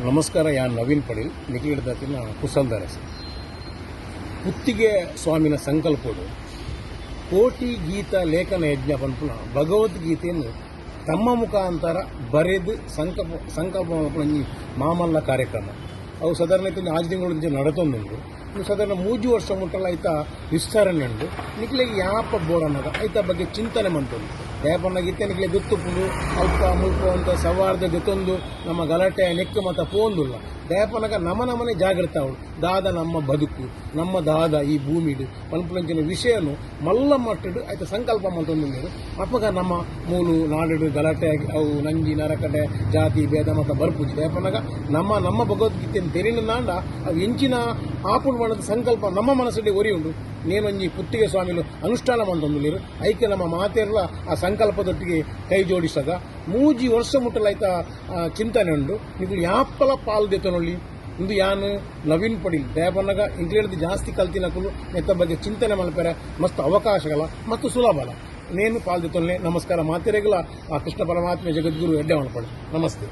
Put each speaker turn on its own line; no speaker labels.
ನಮಸ್ಕಾರ. ಯಾನ್ ನವೀನ್ ಪಡೀಲ್, ನಿಕ್ಲೆಡ್ದಾತಿನ ಕುಸಲ್ದರಸೆ. ಪುತ್ತಿಗೆ ಸ್ವಾಮಿನ ಸಂಕಲ್ಪಡು ಕೋಟಿ ಗೀತಾ ಲೇಖನ ಯಜ್ಞ ಪನ್ಪುನ ಭಗವದ್ಗೀತೆಯನ್ನು ತಮ್ಮ ಮುಖಾಂತರ ಬರೆದು ಸಂಕಲ್ಪ ಸಂಕಲ್ಪ ಮಲ್ಪುನ ಒಂಜಿ ಮಾಮಲ್ಲ ಕಾರ್ಯಕ್ರಮ. ಅವು ಸಾಧಾರಣ ಇತ್ತೆ 6 ತಿಂಗಳು ನಡತೊಂದುಂಡು. ಇನ್ನು ಸಾಧಾರಣ 3 ವರ್ಷ ಮುಟ್ಟಲ ಐತ ವಿಸ್ತರಣೆ ಉಂಡು. ನಿಕ್ಲೆಗ್ ಯಾಪ ಬೋಡನ್ನಗ ಐತ ಬಗ್ಗೆ ಚಿಂತನೆ ಮಂತೊಂದು. ದಾಯೆಪನ್ನಗ ಇತ್ತೆ ನಿಕ್ಲೆ ಗೊತ್ತುಪ್ಪುಂಡು, ಅಲ್ಪ ಮುಲ್ಪ ಅಂತ ಸೌಹಾರ್ದ ದೆತೊಂದು ನಮ್ಮ ಗಲಾಟೆ ನೆಕ್ಕು ಮತ ಪೋಂದುಲ್ಲ. ದಾಯೆಪನ್ನಗ ನಮ ನಮನೆ ಜಾಗೃತ ಆವೊಡು. ದಾದ ನಮ್ಮ ಬದುಕು, ನಮ್ಮ ದಾದ ಈ ಭೂಮಿಡ್ ಪನ್ಪುನಂಚಿನ ವಿಷಯನು ಮಲ್ಲ ಮಟ್ಟಡ್ ಐತ ಸಂಕಲ್ಪ ಮಂತೊಂದುಲ್ಲೆರ್. ಅಪಗ ನಮ್ಮ ಮೂಲು ನಾಡುಡು ಗಲಾಟೆ, ಅವು ನಂಜಿ ನರಕಡೆ, ಜಾತಿ ಭೇದ ಮತ ಬರ್ಪುಜಿ. ದಾಯೆಪನ್ನಗ ನಮ್ಮ ನಮ್ಮ ಭಗವದ್ಗೀತೆಯನ್ನು ತೆರಿನಾಂಡ ಅವು ಎಂಚಿನ ಆಪುಂಡು ಪಂಡದ ಸಂಕಲ್ಪ ನಮ್ಮ ಮನಸ್ಸಲ್ಲಿ ಒರಿ ಉಂಡು. ನೇನೊಂಜಿ ಪುತ್ತಿಗೆ ಸ್ವಾಮಿಲು ಅನುಷ್ಠಾನ ಮಂತೊಂದುಲ್ಲೆರ್. ಐಕೆ ನಮ್ಮ ಮಾತೆರ್ಲ ಆ ಸಂಕಲ್ಪದೊಟ್ಟಿಗೆ ಕೈ ಜೋಡಿಸಗ. 3 ವರ್ಷ ಮುಟ್ಟಲ ಐತ ಚಿಂತನೆ ಉಂಡು. ನಿಕುಲು ಯಾಪಲ ಪಾಲ್ ದೆತೊನೊಲಿ. ಇಂದು ಯಾನ್ ನವೀನ್ ಪಡೀಲ್. ದಾಯೆಪನ್ನಗ ಇಂಕ್ಲೆಡ್ದ್ ಜಾಸ್ತಿ ಕಲ್ತಿನಕುಲು ನೆತ್ತ ಬಗ್ಗೆ ಚಿಂತನೆ ಮಲ್ಪೆರೆ ಮಸ್ತ್ ಅವಕಾಶಗಳ ಮತ್ತು ಸುಲಭಲ. ನೇನು ಪಾಲ್ ದೆತೊನ್ಲೆ. ನಮಸ್ಕಾರ. ಮಾತೆರೆಗ್ಲ ಆ ಕೃಷ್ಣ ಪರಮಾತ್ಮ, ಜಗದ್ಗುರು ಎಡ್ಡೆ ಮಲ್ಪಡ್. ನಮಸ್ತೆ.